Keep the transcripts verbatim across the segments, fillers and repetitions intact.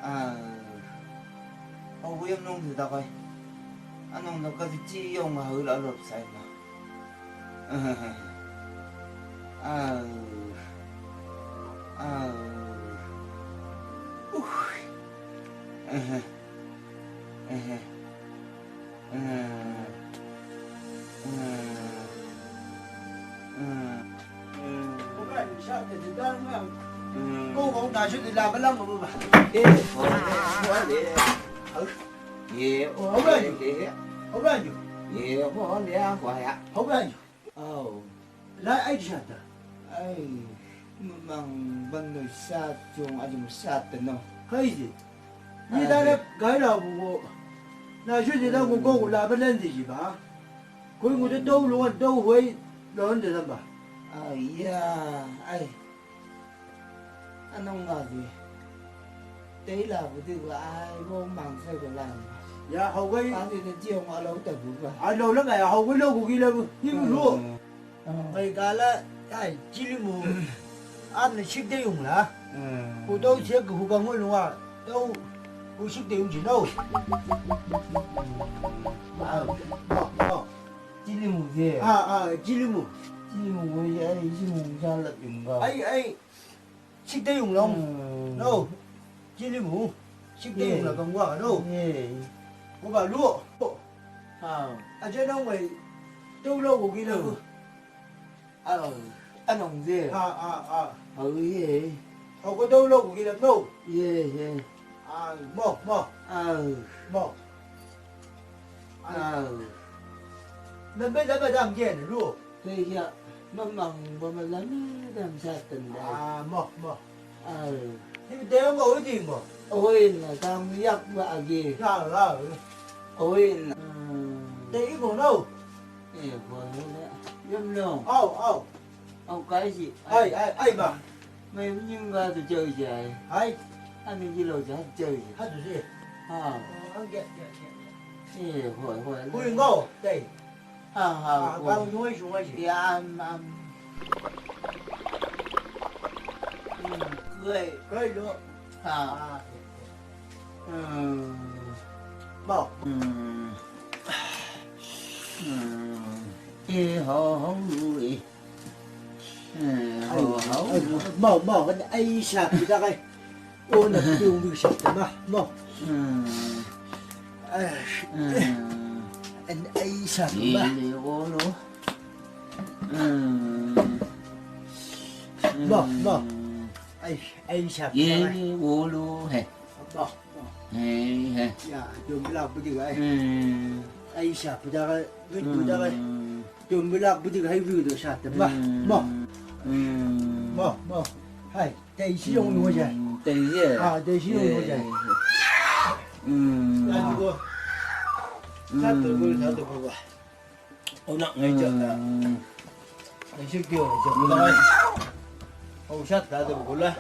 Au, au yang nong di dakai. Anong na ka di ci yang hau la lop sai na. Au. Au. Uh. Au. Lai ai sata. Ai, memang benar satu, ada satu no. Kai je. Ni dara gaira bugo. Na ju je da bugo la belen di ji ba. Koi ngu de dau lo dau huai lo de ba. Ai ya, ai. Anong nga di. Tei la bu di ba ai bo mang sai ko la. Ya hau gai. Ka di de ji ong a lo ta bu ba. Ai lo la ba ya hau gai lo gu gi la bu. Ni bu lo. Ngai kala, ai, cilimu. Am ne sik de yung la. Ku dau sik ku ka ngoi nunga. Dau ku sik de yung ji no. Au, au, au. Cilimu je. Ah, ah, cilimu. Cilimu, ai, ai, cilimu jalat yung ka. Ai, ai. Sik de yung long. No. Cilimu. Sik de yung la kang wa no. Ko ba lu. Ha. Aja nang wai. Dau lo ko gila ko. Au. Anong je. Ha, ha, ha. Au ye. Au ko dau lo ko gila no. Ye, ye. Au, mo, mo. Au. Mo. Au. Nambe daba dam gen lu. Kaya, mamang ba malami dam satan da. Ah, mo, mo. Au. Ni de mo udi mo. Oi na, kam yak ba agi. Ya, ya. Oi na. Te i mo no. Eh, ko na. Yam no. Au, au. Au kai si. Ai, ai, ai ba. Mai nyung ga tu jau jai. Ai. Ani gilo ja jau jai. Ha tu si. Ha. Ang ge, ge, ge. Eh, hoi, hoi. Hui ngo, dai. Ha, ha. Bang noi sungai si. Ya, am, am. Kai. Kai lo. Ha. Mau. Eh, ho, ho, eh. Mau, mau, kan ai sa kita kai. Oh, na tu bisa tema. Mau. An ai sa tema. Mau, mau. Ai, ai sa tema. Mau. He, he. Ya, dum belak budi kai. Ai sa, budi kai, budi kai. Dum belak budi kai, budi sa te. Mo, mo. Mo, mo. Hai, te isi yung mo ja. Te isi. Ah, te isi yung mo ja. Sa te ko, sa te ko ba. Ona ngai jat na. Ngai sik dio jat na. Au sat da de bukula.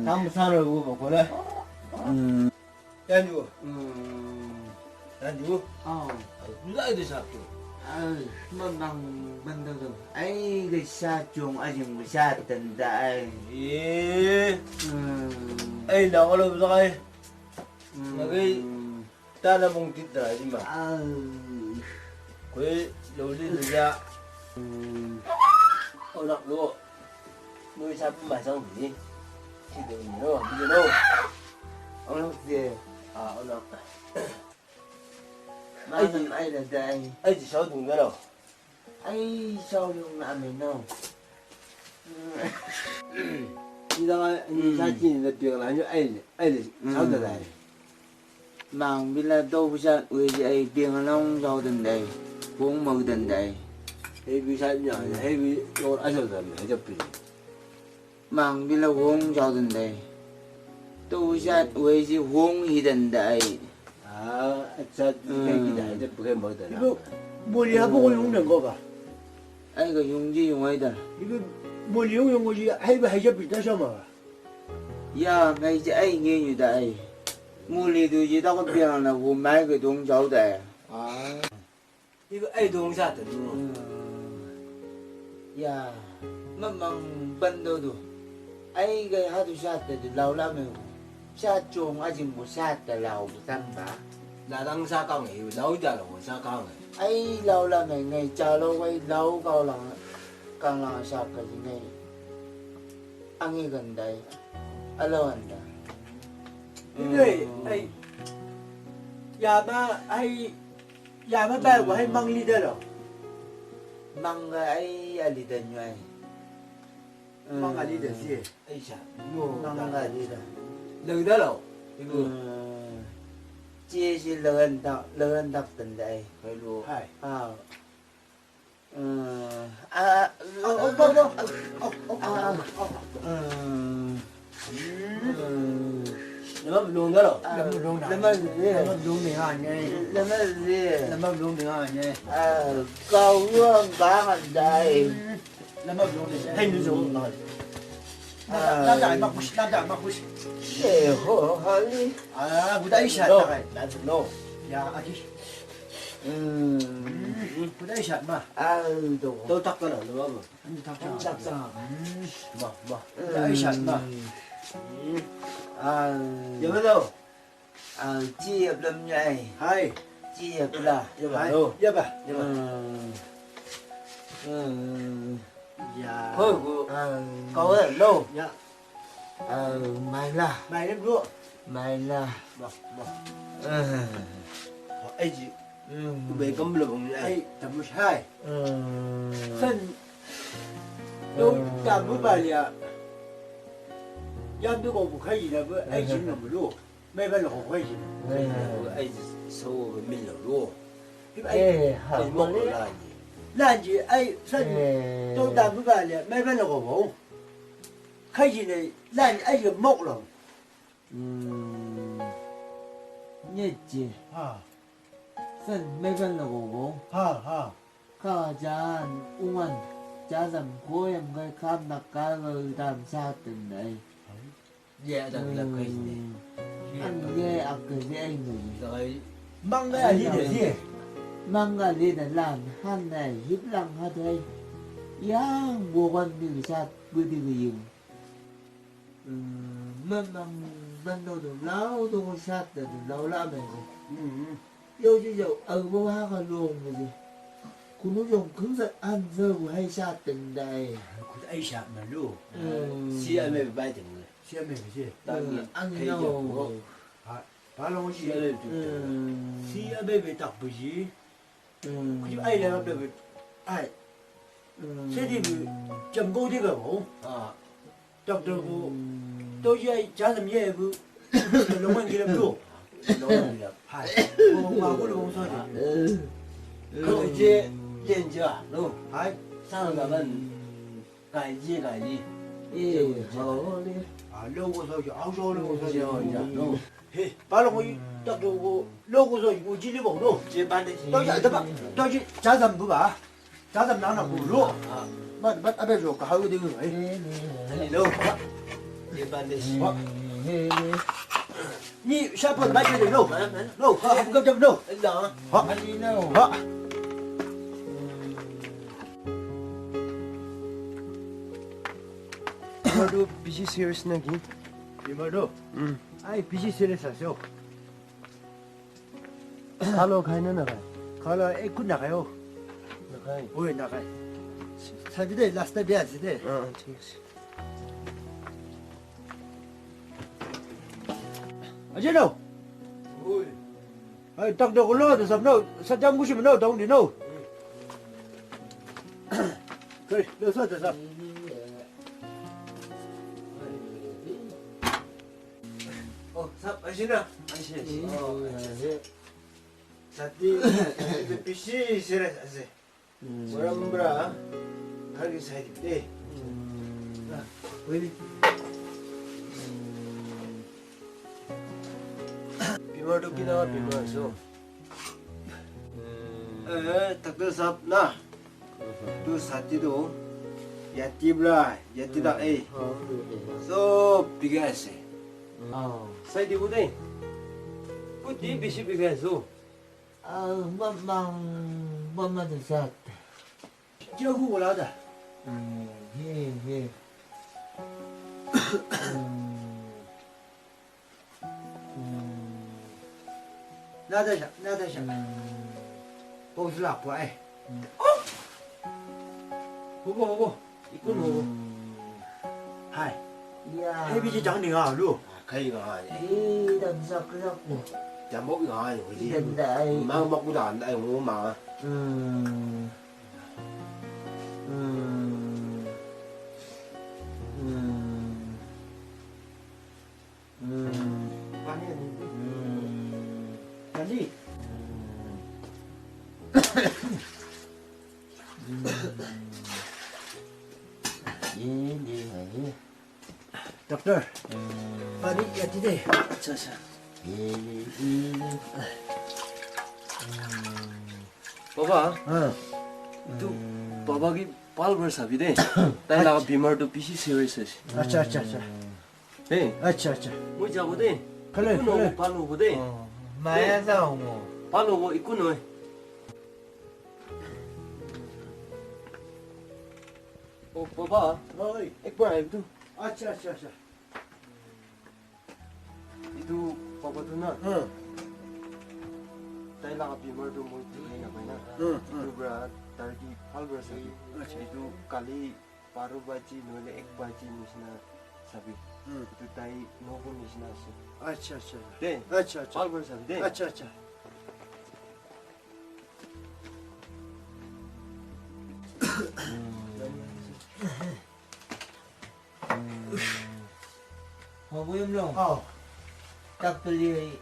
Tam sano bu bukula. Tanju. Tanju. Au. Ngai de sat tu. Ai, mamang benda tu. Ai, de sat jong ajing de sat tenda ai. Ye. Ai, na kalau betul ai. Ngai. Tana mong tit da, di ma. Koi, lo li lo ya. Ona lo. Mo sa ma sang di. Si do no, di no. Ona si. Ah, ona. Ma ai di, ai da dai. Ai di sao dung da lo. Ai, sao yung na amin no. Ni da ni sa cin da piang la nyo ai, ai, sao da dai. Mang bila do bisa ui ai piang la ung sao dan dai. Kung mau dan dai. Hei bisa nya, hei bi lo ai sao dan, hei japi. Mang bila wong jao dan dai. Tu jat wei ji wong hi dan dai. Ah, acha, kai ki dai, de bukan mau dan. Ibu, muli apa ko yung dan ko ba? Ai ko yung ji yung ai dan. Ibu, muli yung yung ji, ai ba hai ja pita sama ba? Ya, ngai ji ai nge nyu dai. Muli du ji da ko biang na wu mai ko dong jao dai. Ah. Ibu ai dong sa ta du. Ya. Mamang bando do. Ai gai hadu sata do lau lame. Sa chong ajing bo sata lau bo tamba. Ladang sa kang e, lau da lau sa kang e. Ai lau lame ngai chalo gai lau kau lang kang lang sa ka ji ngai. Angi gandai. Alo anda. Ide, ai. Yama ai, yama ba wa ai mang lida lo. Mang ai alida nyuai. Mang alida si. Aisa. Mang alida. Lagda lo. Ibu. Ci si lagan dak lagan dak tendai. Hai lo. Hai. Ah. Lama belum dah lo. Lama belum dah. Lama belum ni ha ni. Lama belum ni ha ni. Kau yang bangan dai. Lama belum ni. Hai ni jom. Nada makus, nada makus. Eh ho hali. Ah, budak isya tak ai. Nada no. Ya aki. Hmm. Kuda isat ma. Aldo. Tau tak kana lo ma. Tau tak. Tau tak. Hmm. Ma ma. Kuda isat ma. Hmm. Al. Ya ba tau. Al ci ya belum nyai. Hai. Ci ya pula. Ya ba. Ya ba. Ya ba. Hmm. Hmm. Ya. Kau ku. Kau lo. Ya. Mai la. Mai la bro. Mai la. Ba ba. Ai ji. Ku bai kam bela bang ai. Tamu hai. San. Lo tamu ba ya. Ya bi ko bu kai da ba ai ji na bro. Mai ba lo ko kai ji. Ai ji so ba mi lo lo. Ai ha mo le. Lanji ai san. To tamu ba ya mai ba lo ko bo. Kai ji ne lan ai ji mok lo. Nyet je. Ha. San mai ban lo go go. Ha ha. Ka jan ungan jazam koyam gai kam nak ka gai dam sa teng dai. Ye ada bila kai ne. An ye ak ye ai ne. Mangga lida ye. Mangga lida lan han nai hip lang ha dai. Yang gogan ni sat budi buyung. Memang bando do lau do sat do lau la me ko. Yo ji yo au bo ha ka long mo ji. Kunu jong kung sa an zo bu hai sat teng dai. Kut ai sat ma lu. Si a me bai teng. Si a me si. Tang an no. Ha, ba long ji. Si a me be tak bu ji. Kuju ai le be ai. Sedi bi jam go di ga bo. Doctor bu to ye ai jam ye bu. Lo man gila bu. Lo man gila. Hai. Ko ma ko lo so di. Ko je jen ja lo. Hai. Sa ga ban. Kai je kai je. E ho le. A lo ko so ja, au so lo ko so ja. Lo. He, ba lo ko i, tak do ko, lo ko so i, ko ji li bo lo. Je ban de. To ja, to ba, to ji, ja zam bu ba. Ja zam na na ko lo. Ba, ba, a be jo ka ha u de ngai. Ani lo. Je ban de. Ni sa po ba je lo. Lo, ha, ha, ga jam lo. Ha. Ani lo. Ha. Madu busy serious na gi. Di madu. Hmm. Ai, busy serious আছে ও। কালো খাই না, না খাই? কালো একটু না খাই ও। না খাই? ওই না খাই। সাজি দে, লাস্টে বিয়া আছে দে। হ্যাঁ, ঠিক আছে। Aje no. ওই। Ai, tak do ko lo, de sap no, sa jam gusi no, dong di no. Koi, lo sa de sap. Oh, sap, aje na. Aje. Oh, aje. Sati, sati pisi sira aje. Murambra, hargi sahit de. Nah, wini. Bimar do kina bimar so. Eh, takdir sap na. Tu sati tu. Yati bra, yati dak eh. So, piga ase. Sai di gudai. Kuti bisi piga so. Ah, mamang, mamang tu sat. Jago wala da. Hmm. He, he. Hmm. Hmm. Natasha, Natasha. Hmm. Bau sila po, eh. Hmm. Oh! Hubo, hubo. Ikun hubo. Hmm. Hai. Ya. Hai, biji jang ni nga lu. Kai nga. Eh, dan sak sak. Jambok nga, eh. Dan dai. Mang mak udah, dai ngomong. Hmm. Hmm. Hmm. Hmm. Pani ni. Hmm. Pani. Hmm. Ini, ini. Doktor. Hmm. Pani ya tide. Acha, acha. Ini, ini. Hmm. Baba. Ha. Itu, hmm, baba ki pal bar sabi de. Tai la bimar tu bisi serious ase. Acha, acha, acha. He. Acha, acha. Mo jago de. Kale, ikun kale. Pal hobo de. Oh, maya sa hobo. Pal hobo ikun ho. Oh, baba. Oi. Ek bar ae tu. Acha, acha, acha. Itu papa tu na. Hmm. Tai la bimar tu mo itu na bai na. Hmm, hmm. Itu bra tarki pal bar sabi. Acha. Itu kali baru baji nohole ek baji nisna sabi. Hmm. Itu tai nogo nisna su. Acha, acha. De. Acha, acha. Pal bar sabi de. Acha, acha. Ho, Buyum Long. Oh. Doctor ye.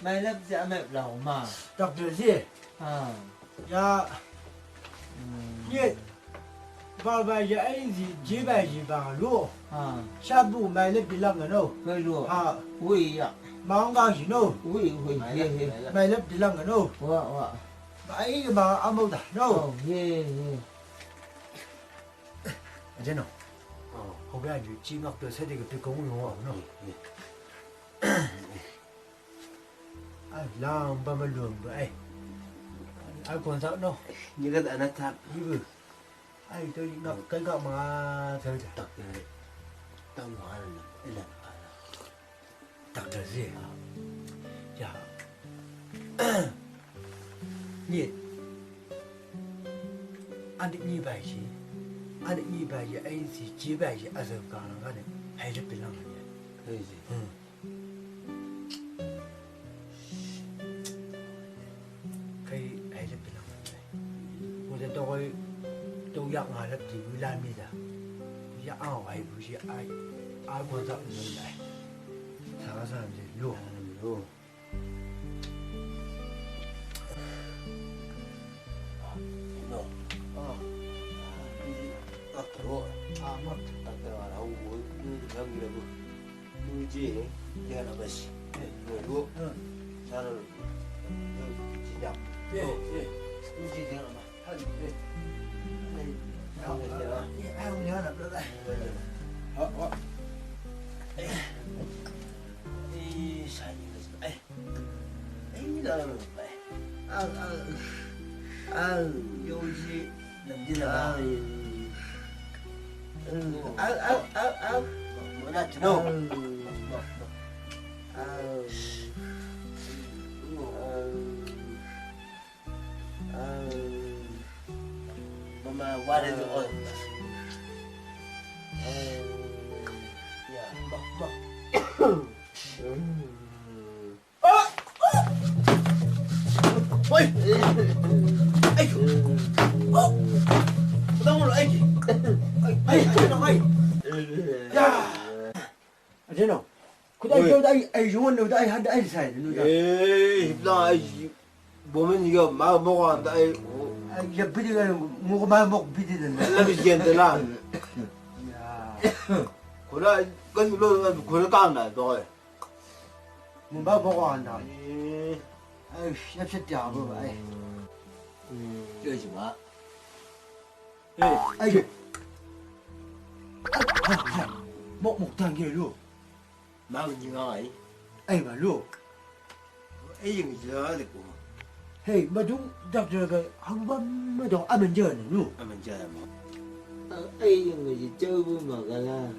Mai lap je amep lau ma. Doctor ye. Ha. Ya. Hmm. Ye. Ba ba ya ai ji, ji ba ji ba lu. Ha. Sabu mai lap bilang no. Mai lu. Ha. Ui ya. Maung ga ji no. Ui, ui, ye, ye. Mai lap bilang no. Wa, wa. Ba ai ma amau da no. Oh, ye, ye. Aje no. Oh. Ho ga ju chi ngak tu sa de ke pe kong no, no. Ai, lam ba ma lum ba, ai. Ai, kon sa no. Ni ga ana tak. Ni bu. Ai, to ni ngak kai ka ma sa. Tak. Tak ma na. Ila. Doctor ye. Ya. Ni. Ani ni bai ji. Ani ni bai ji, ai si ji bai ji, a sa ka na ka ne. Hai le pe lang ne. Hai ji. Hmm. Kai ai le pe lang ne. Ko de to ko to ya nga le ji la mi da. Ya a ai bu ji ai. A ko da ni ai. Sa sa ni lo. Lo. No. Ah. Ini. Ah, terus. Ah, mak. Tak terus, ah, ui, ui, ui, ui, ui. Uji, dia na bas. Eh, dua, dua. Hmm. Sana dulu. Uji jam. Eh, eh. Uji dia na bas. Hai, eh. Hai. Hai, eh. Hai, dia na bas. Ha, ha. Eh. Eh, saya ni bas. Eh. Eh, dah. Au, au. Au. Yo, uji. Nanti lah. Au. Au, au, au, au. Mana tu? Au. Au. Au. Au. Mama, what is the oil? Au. Ya, mak, mak. Hmm. Oi! Ai! Oh! Tamo lo, ai! Ai, ai, ai, ai! Ya! Aje no. Kuda ai, ai, ai, yuan no, ai, hada, ai, sai, no, da. Eh, hipla, ai, bomen ni ga, ma, mo, da, ai. Ai, ya bidi ga, mo, ma, mo, bidi, da. La, bidi, da, la. Ya. Kuda, kan, lo, kuda, kan, da, do, ai. Mo ba mo ko anda. Eh. Ai, siap siap dia apa, ai. Hmm. Dia je, Mak. Eh. Ai. Hai, hai. Mok, mok, tang dia lu. Mang ni ngai. Ai, ba lu. Eh, yang je ada ko. Hei, ma dung dak je ga, hau ba ma dong aman je ni lu. Aman je, Mak. Ai, yang ngaji jauh bu magala.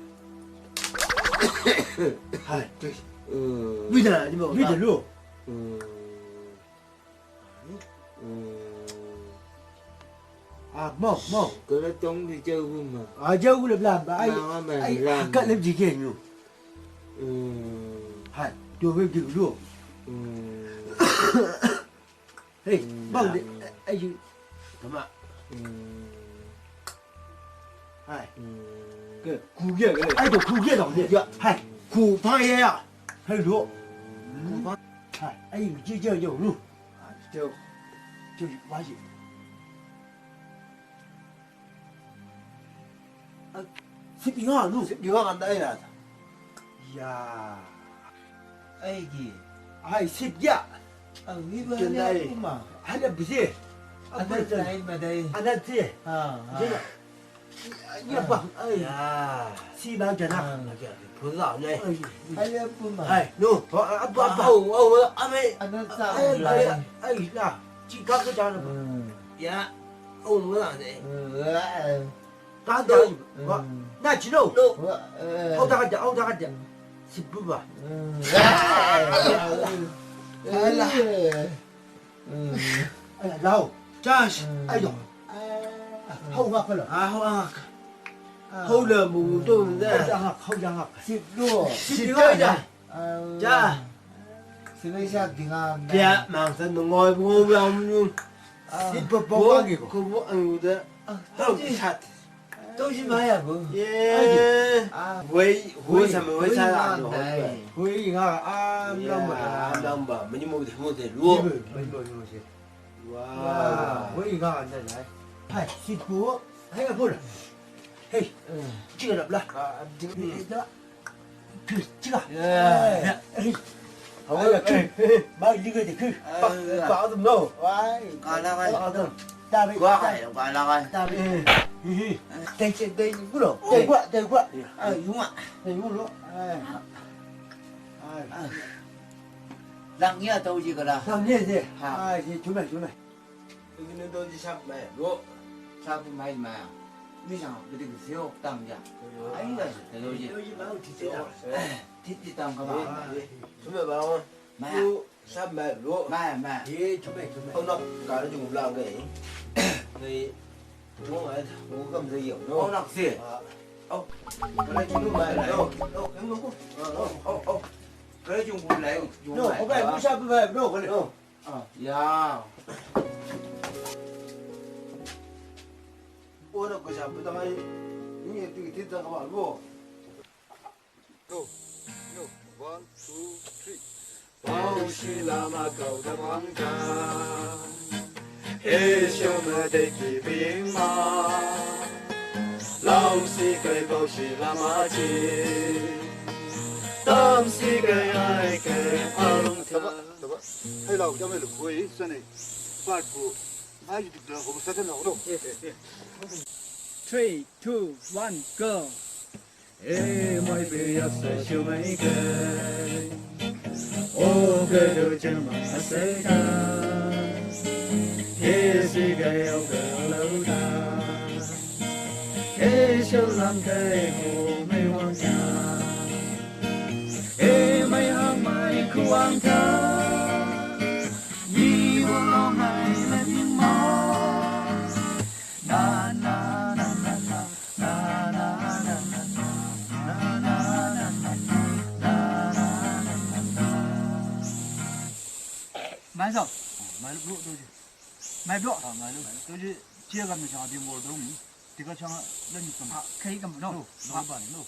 Hai, tu. Hmm. Bida, di bawah. Bida lu. Hmm. Hmm. Ah, mau, mau. Kalau tong di jauh bu ma. Ah, jauh bu le belam ba. Ai, ai, agak lebih jike nyu. Hmm. Hai, tu be di lu. Hmm. Hei, bang de, ai, tama. Hai. Ke, ku ge, ke. Ai, tu ku ge dong de. Ya, hai. Ku pa ye ya. Hai, lu. Ku pa. Hai, ai, je, je, je, lu. Hai, tu. Tu, ba ji. Sip iha nu. Sip iha kan dai na. Ya. Ai gi. Ai sip ya. Au ni ba ni aku ma. Ada bisi. Ada dai ma dai. Ada ti. Ha. Ya ba. Ai. Ya. Si ba jana. Pula ne. Ai aku ma. Ai no. Apa apa. Au au ame. Ada sa. Ai ai na. Cika ke jana. Ya. Au ma ne. Kada. Na cino. Hau taka dia, hau taka dia. Sibuba. Alah. Alah, lau. Cas. Ayo. Hau ngak lo. Ah, hau ngak. Hau la mu tu. Hau ngak, hau ngak. Sip lo. Sip lo ya. Ja. Sila isa dinga. Dia mangsa nungoi bu lam nu. Si popo lagi ko. Ko bu anu da. Hau sat. Tau si maya ko. Ye. Wei, wei sama wei sala no. Wei nga am lamba. Am lamba. Mani mo de mo de lo. Mani mo de mo de. Wow. Wei nga anda dai. Hai, si po. Hai, apa dah? Hei. Cik dah belah. Cik. Cik. Ya. Hei. Awak cik. Mai liga de cik. Pak, pak tu no. Wai. Kalah kan. Pak tu. Tapi. Gua kan, kalah kan. Tapi. Tengcek dai gua. Tengcek gua. Ah, yuma. Tengcek gua. Langnya tahu je kalah. Langnya je. Ha. Ah, je cuma cuma. Ini tu di sap mai lo. Sap mai ma. Ni sang gede gede sio tam ya. Ai dah. Tahu je. Tahu je mau di sio. Titi tam ka ba. Cuma bawa. Ma. Tu sap mai lo. Ma ma. Ye cuma cuma. Kau nak kau jung belah ke? Ni cuma ada. Mau kam saya. Oh nak sih. Oh. Kau cuma mai lo. Oh, kamu ko. Oh oh oh. Kau jung belah. No, kau mai, kau sap mai lo. Ah, ya. Ora ko sa puta mai. Ni ti ti ta ka ba lo. Go. Go. One, two, three. Pau si lama kau da bangka. E sio ma de ki bing ma. Lau si kai pau si lama ci. Tam si kai ai kai alung ta. Taba, taba. Hai lau, jam lu, woi, sane. Part two. Hai, di lau, ko sa na, no. Three, two, one, go. E mai pe ya sa shu mai ke. O ke do chen ma sa ka. E si ga yo ga lo da. E shu lam ke ho me wang ya. E mai hang mai kuang ka. Ni wo lo mai le ni ma. Na na na na na. Mai sa. Mai lo, mai lo. Mai lo. Mai lo. Cia kami sa di mo do. Tiga sa le ni kam. Kai kam no. No, no ba no.